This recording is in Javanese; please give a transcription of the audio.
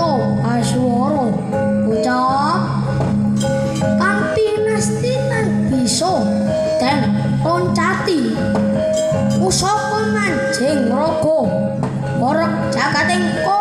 Karta Baswara bocah kang pinastitan bisa den loncati pusaka manjing raga korek jagating.